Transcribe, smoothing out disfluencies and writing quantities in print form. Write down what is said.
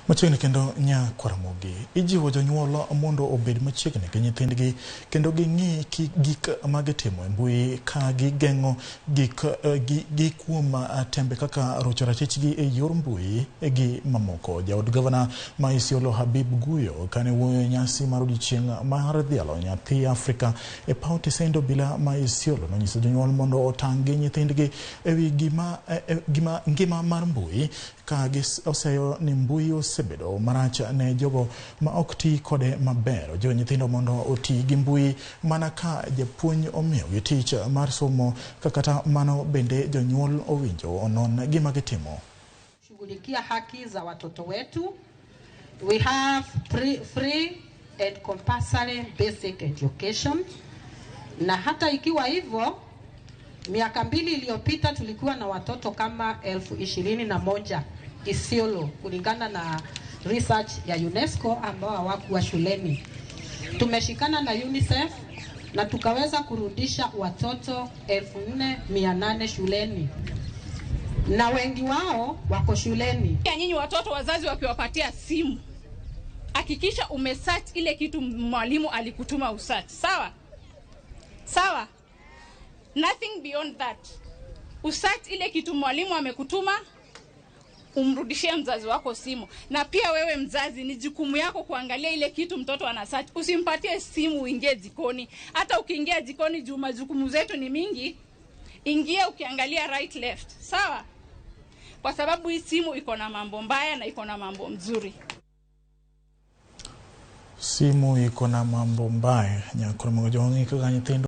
Machiegni kendo Nyakwaramogi, ijiwo jonyuol mondo obed machiegni gi nyithindgi kendo ging'i gik magitimo e mbui ka gigeng'o gik gi kuom tembe kaka rocho ratichgi e yor mbui gi mamoko. Jaod gavana ma Isiolo Habib Guyo kane wuoyo e nyasi mar odiochieng' mar dhialo nyathi Afrika e paw Tisendo Bila ma Isiolo nonyiso jonyuol mondo otang' gi nyithindgi ewi gima ngima mar mbui ka oseyo ni mbui osebedo marach ne jogo ma ok ti kode maber. Ojiwo nyithindo mondo oti gi mbui mana ka japuonj omiyogi tich mar somo ka kata mano bende jonyuol owinjo onon gima gitimo. Shughulikia haki za watoto wetu. We have free and compulsory basic education. Na hata ikiwa hivyo, miaka 2 iliyopita tulikuwa na watoto kama 21,000 Isiolo kulingana na research ya UNESCO ambao hawakuwa shuleni. Tumeshikana na UNICEF na tukaweza kurudisha watoto 4,800 shuleni na wengi wao wako shuleni. Ya nyinyi watoto, wazazi wakiwapatia simu, hakikisha umesearch ile kitu mwalimu alikutuma usearch. Sawa? Sawa? Nothing beyond that. Usearch ile kitu mwalimu amekutuma, umrudishie mzazi wako simu. Na pia wewe mzazi, ni jukumu yako kuangalia ile kitu mtoto ana search. Usimpatie simu uingie jikoni. Hata ukiingia jikoni, juu majukumu zetu ni mingi, ingia ukiangalia right left. Sawa? Kwa sababu hii simu iko na mambo mbaya na iko na mambo mzuri. Simu iko na mambo mbaya. Nyakwaramogi kaka nyithindo